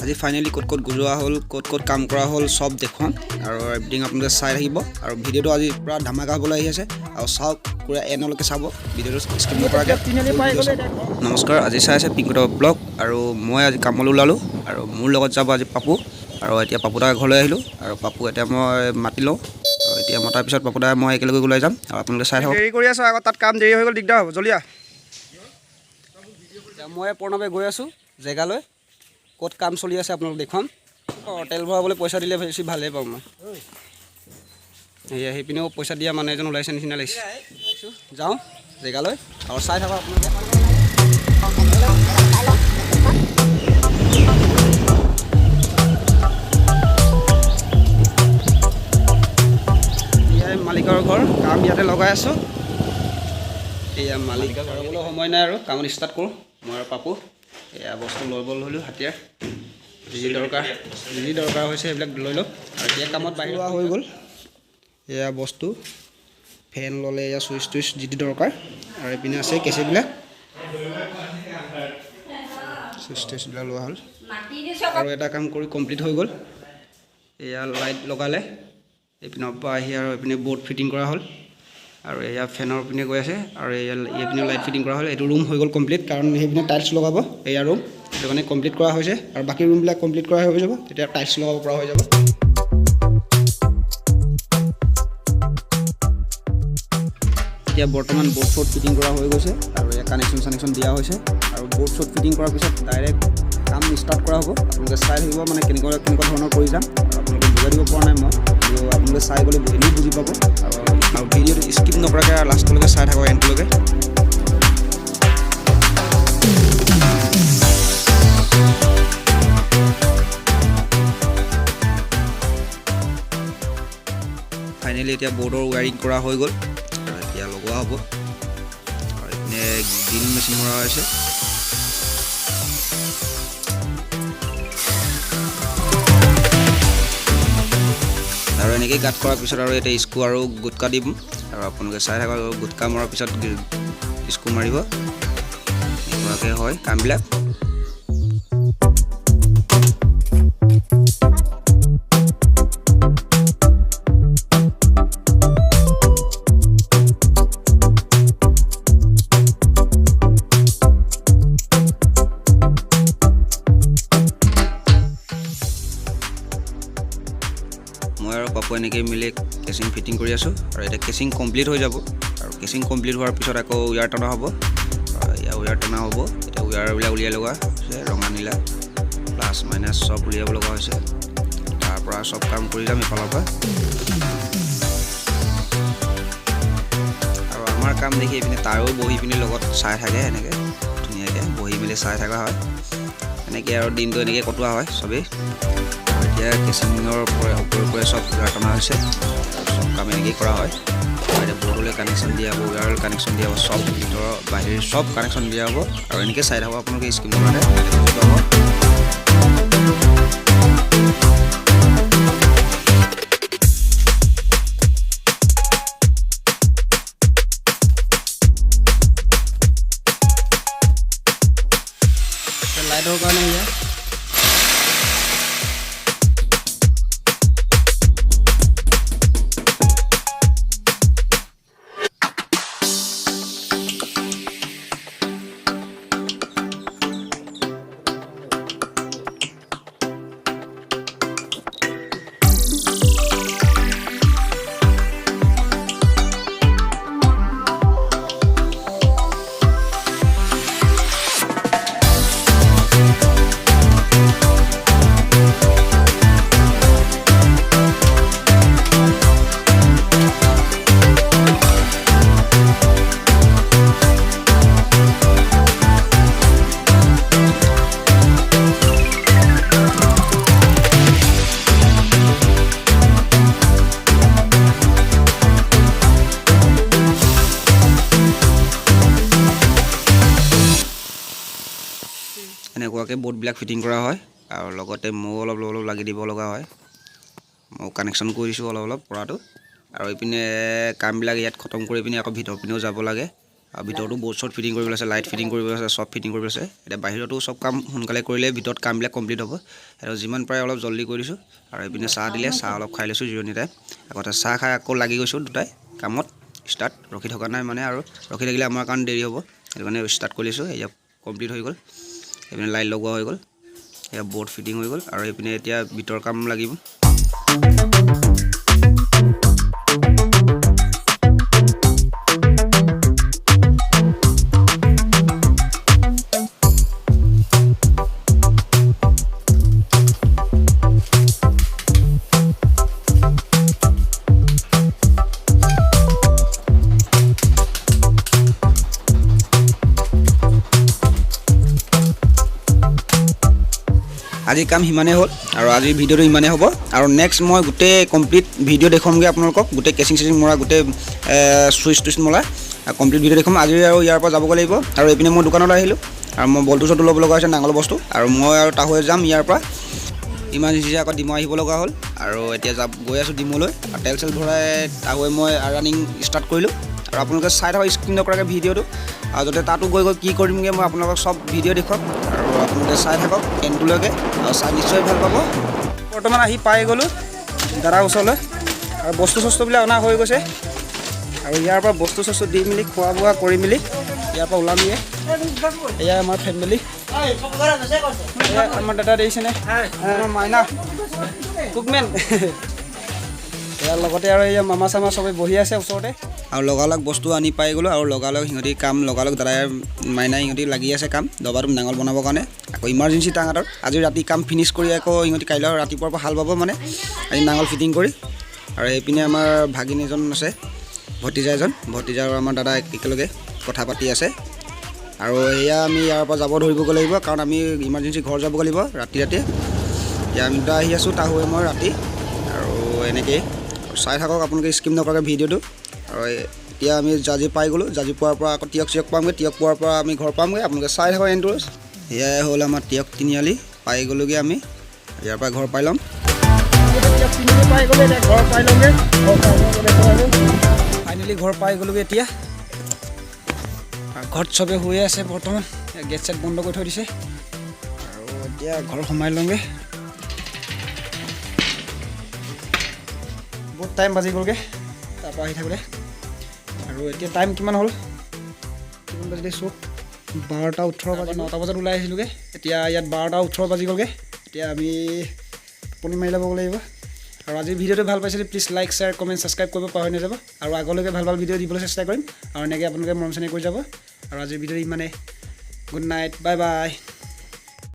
আজি ফাইনেলি ক'ত ক'ত যোৱা হ'ল, ক'ত ক'ত কাম কৰা হ'ল, চব দেখুৱাম আৰু এভৰিথিং আপোনালোকে চাই থাকিব। আৰু ভিডিঅ'টো আজি পূৰা ধামাকা হ'বলৈ আহি আছে আৰু চাওক, পূৰা এণ্ডলৈকে চাব ভিডিঅ'টো, স্কিপ নকৰাকৈ full video চাব। নমস্কাৰ, আজি চাই আছে পিংকুদা ব্লগ আৰু মই আজি কামলৈ ওলালোঁ আৰু মোৰ লগত যাব আজি পাপু। আৰু এতিয়া পাপুদাৰ ঘৰলৈ আহিলোঁ আৰু পাপু এতিয়া মই মাতি লওঁ আৰু এতিয়া মতাৰ পিছত পাপুদা মই একেলগে ওলাই যাম আৰু আপোনালোকে চাই থাকক। দেৰি কৰি আছোঁ আকৌ, তাত কাম দেৰি হৈ গ'ল, দিগদাৰ হ'ব, জলদি আহ। এতিয়া মই প্ৰণৱে গৈ আছোঁ জেগালৈ, ক'ত কাম চলি আছে আপোনালোক দেখুৱাম। অঁ, তেল ভৰাবলৈ পইচা দিলে বেছি ভালেই পাওঁ মই। সেয়া সেইপিনেও পইচা দিয়া মানুহ এজন ওলাইছে নিচিনা লাগিছে। যাওঁ জেগালৈ আৰু চাই থাকক আপোনালোকে। এয়াই মালিকৰ ঘৰ, কাম ইয়াতে লগাই আছোঁ। এয়া মালিক, ৰ'বলৈ সময় নাই আৰু কামত ষ্টাৰ্ট কৰোঁ। মই আৰু পাপু এয়া বস্তু ল'ব ল'লোঁ, হাতিয়াৰ যি যি দৰকাৰ হৈছে সেইবিলাক লৈ লওক। আৰু এতিয়া কামত বাহিৰ লোৱা হৈ গ'ল। এয়া বস্তু, ফেন ল'লে, এয়া চুইচ টুইচ যি যি দৰকাৰ। আৰু এইপিনে আছে কেঁচিবিলাক, চুইচ টুইচবিলাক লোৱা হ'ল। আৰু এটা কাম কৰি কমপ্লিট হৈ গ'ল। এয়া লাইট লগালে এইপিনৰ পৰা আহি আৰু এইপিনে বৰ্ড ফিটিং কৰা হ'ল আৰু এয়া ফেনৰ পিনে গৈ আছে আৰু এয়া এইপিনে লাইট ফিটিং কৰা হ'ল। এইটো ৰুম হৈ গ'ল কমপ্লিট, কাৰণ সেইপিনে টাইলছ লগাব এয়া ৰুম, সেইটো কাৰণে কমপ্লিট কৰা হৈছে। আৰু বাকী ৰুমবিলাক কমপ্লিট কৰা হৈ যাব, তেতিয়া টাইলছ লগাব পৰা হৈ যাব। এতিয়া বৰ্তমান বৰ্ড চৰ্ড ফিটিং কৰা হৈ গৈছে আৰু এয়া কানেকশ্যন চানেকশ্যন দিয়া হৈছে। আৰু বৰ্ড চৰ্ড ফিটিং কৰাৰ পিছত ডাইৰেক্ট কাম ষ্টাৰ্ট কৰা হ'ব। আপোনালোকে চাই থাকিব, মানে কেনেকুৱা কেনেকুৱা ধৰণৰ কৰি যাম আৰু আপোনালোকে বুজাই দিব পৰা নাই মই, কিন্তু আপোনালোকে চাই গ'লে এনেও বুজি পাব। আৰু ভিডিঅ'টো স্কিপ নকৰাকৈ লাষ্টলৈকে চাই থাকক, এণ্ডলৈকে। ফাইনেলি এতিয়া বৰ্ডৰ ৱায়াৰিং কৰা হৈ গ'ল আৰু এতিয়া লগোৱা হ'ব। আৰু এইপিনে ড্ৰিল মেচিন মৰা হৈছে। আৰু এনেকৈ গাঁত কৰাৰ পিছত আৰু এতিয়া স্ক্ৰু আৰু গুটকা দিম আৰু আপোনালোকে চাই থাকক, গুটকা মৰাৰ পিছত স্ক্ৰু মাৰিব। এনেকুৱাকৈ হয় কামবিলাক। মই আৰু পাপু এনেকৈ মিলি কেচিং ফিটিং কৰি আছোঁ আৰু এতিয়া কেচিং কমপ্লিট হৈ যাব। আৰু কেচিং কমপ্লিট হোৱাৰ পিছত আকৌ ৱেয়াৰ টনা হ'ব। এয়া ৱেয়াৰ টনা হ'ব। এতিয়া ৱেয়াৰবিলাক উলিয়াই লগোৱা হৈছে, ৰঙা নীলা প্লাছ মাইনাছ চব উলিয়াব লগা হৈছে। তাৰ পৰা চব কাম কৰি যাম ইফালৰ পৰা। আৰু আমাৰ কাম দেখি এইপিনে তাৰো বহি পিনি লগত চাই থাকে, এনেকৈ ধুনীয়াকৈ বহি মেলি চাই থকা হয়। এনেকৈ আৰু দিনটো এনেকৈ কটোৱা হয় চবেই। আৰু এতিয়া কেচিঙৰ ওপৰে ওপৰে ওপৰে চব ৱেয়াৰ টনা হৈছে। চব কাম এনেকেই কৰা হয়। আৰু এতিয়া বৰ্ডলৈ কানেকশ্যন দিয়া হ'ব, ৱেয়াৰ কানেকশ্যন দিয়া হ'ব, চব ভিতৰৰ বাহিৰ চব কানেকশ্যন দিয়া হ'ব। আৰু এনেকৈ চাই থাকক আপোনালোকে স্কিপ নকৰাকৈ, বুজি পাব। লাইটৰ কাৰণে এয়া এনেকুৱাকৈ বৰ্ডবিলাক ফিটিং কৰা হয়। আৰু লগতে ময়ো অলপ অলপ লাগি দিব লগা হয়, ময়ো কানেকশ্যন কৰি দিছোঁ অলপ অলপ পৰাটো। আৰু এইপিনে কামবিলাক ইয়াত খতম কৰি পিনি আকৌ ভিতৰ পিনেও যাব লাগে। আৰু ভিতৰতো বৰ্ড চৰ্ড ফিটিং কৰিবলৈ আছে, লাইট ফিটিং কৰিবলৈ আছে, চব ফিটিং কৰিবলৈ আছে। এতিয়া বাহিৰতো চব কাম সোনকালে কৰিলে ভিতৰত কামবিলাক কমপ্লিট হ'ব। আৰু যিমান পাৰে অলপ জল্দি কৰি দিছোঁ। আৰু এইপিনে চাহ দিলে, চাহ অলপ খাই লৈছোঁ জিৰণি টাইম। আগতে চাহ খাই আকৌ লাগি গৈছোঁ দুটাই কামত ষ্টাৰ্ট। ৰখি থকা নাই মানে, আৰু ৰখি থাকিলে আমাৰ কাৰণে দেৰি হ'ব, সেইটো কাৰণে ষ্টাৰ্ট কৰি লৈছোঁ। এয়া কমপ্লিট হৈ গ'ল। এইপিনে লাইট লগোৱা হৈ গ'ল, এয়া বৰ্ড ফিটিং হৈ গ'ল। আৰু এইপিনে এতিয়া ভিতৰ কাম লাগিব। আজি কাম সিমানেই হ'ল আৰু আজিৰ ভিডিঅ'টো ইমানেই হ'ব। আৰু নেক্সট মই গোটেই কমপ্লিট ভিডিঅ' দেখুৱামগৈ আপোনালোকক, গোটেই কেচিং চেচিং মৰা, গোটেই চুইচ টুইচ মৰা কমপ্লিট ভিডিঅ' দেখুৱাম আজি। আৰু ইয়াৰ পৰা যাবগৈ লাগিব। আৰু এইপিনে মই দোকানলৈ আহিলোঁ আৰু মই বল্টু চল্টু ল'ব লগা হৈছে, নাঙলৰ বস্তু। আৰু মই আৰু তাহুৱে যাম ইয়াৰ পৰা। ইমাৰ্জেঞ্চি আকৌ ডিমৌ আহিব লগা হ'ল আৰু এতিয়া গৈ আছোঁ ডিমৌলৈ। আৰু তেল চেল ভৰাই তাহুৱে মই ৰানিং ষ্টাৰ্ট কৰিলোঁ। আৰু আপোনালোকে চাই থাকক স্কিপ নকৰাকৈ ভিডিঅ'টো। আৰু যাতে তাতো গৈ গৈ কি কৰিমগৈ মই আপোনালোকক চব ভিডিঅ' দেখুৱাম। আৰু আপোনালোকে চাই থাকক এণ্ডটোলৈকে আৰু চাই নিশ্চয় ভাল পাব। বৰ্তমান আহি পাই গ'লোঁ দাদাৰ ওচৰলৈ আৰু বস্তু চস্তুবিলাক অনা হৈ গৈছে। আৰু ইয়াৰ পৰা বস্তু চস্তু দি মেলি খোৱা বোৱা কৰি মেলি ইয়াৰ পৰা ওলামগৈ। এয়া আমাৰ ফেমিলি, এয়া আমাৰ দাদা দেখিছেনে, আমাৰ মাইনা কুকমেন। ইয়াৰ লগতে আৰু এয়া মামা চামা চবেই বহি আছে ওচৰতে। আৰু লগালগ বস্তু আনি পাই গ'লোঁ। আৰু লগালগ সিহঁতি কাম, লগালগ দাদাই মাইনাই সিহঁতি লাগি আছে কাম দবাটো নাঙল বনাবৰ কাৰণে। আকৌ ইমাৰ্জেঞ্চি তাহাঁতৰ আজি ৰাতি কাম ফিনিছ কৰি আকৌ সিহঁতি কাইলৈ ৰাতিপুৱাৰ পৰা হাল বাব, মানে আজি নাঙল ফিটিং কৰি। আৰু এইপিনে আমাৰ ভাগিন এজন আছে, ভতিজা এজন, ভতিজা আৰু আমাৰ দাদা একেলগে কথা পাতি আছে। আৰু এয়া আমি ইয়াৰ পৰা যাব ধৰিবগৈ লাগিব, কাৰণ আমি ইমাৰ্জেঞ্চি ঘৰ যাবগৈ লাগিব ৰাতি ৰাতি। এতিয়া আমি দুটা আহি আছোঁ তাহুৱে মই ৰাতি। আৰু এনেকেই চাই থাকক আপোনালোকে স্কিপ নকৰাকৈ ভিডিঅ'টো। আৰু এতিয়া আমি জাঁজী পাই গ'লোঁ। জাঁজী পোৱাৰ পৰা আকৌ টীয়ক চিয়ক পামগৈ, টীয়ক পোৱাৰ পৰা আমি ঘৰ পামগৈ। আপোনালোকে চাই থাকক এণ্ডটো। এয়াই হ'ল আমাৰ টীয়ক তিনিআলি, পাই গ'লোগৈ আমি। ইয়াৰ পৰা ঘৰ পাই ল'ম। তিনিআলি পাই গ'লোঁ, এতিয়া ঘৰ পাই ল'মগৈ। ফাইনেলি ঘৰ পাই গ'লোগৈ এতিয়া। ঘৰত চবে শুয়ে আছে বৰ্তমান, গেট চেট বন্ধ কৰি থৈ দিছে। আৰু এতিয়া ঘৰ সোমাই লওঁগৈ। বহুত টাইম বাজি গ'লগৈ তাৰপৰা আহি থাকোঁতে। আৰু এতিয়া টাইম কিমান হ'ল, কিমান বাজিলে চব, 12টা 18 বাজি, 9টা বজাত ওলাই আহিছিলোঁগৈ। এতিয়া ইয়াত 12টা 18 বাজি গ'লগৈ। এতিয়া আমি টোপনি মাৰি ল'ব লাগিব। আৰু আজিৰ ভিডিঅ'টো ভাল পাইছে please like, share, comment, subscribe কৰিব পাহৰি নাযাব। আৰু আগলৈকে ভাল ভাল ভিডিঅ' দিবলৈ চেষ্টা কৰিম। আৰু এনেকৈ আপোনালোকে মৰম চেনেহ কৰি যাব। আৰু আজিৰ ভিডিঅ'টো ইমানেই। Good night, bye bye.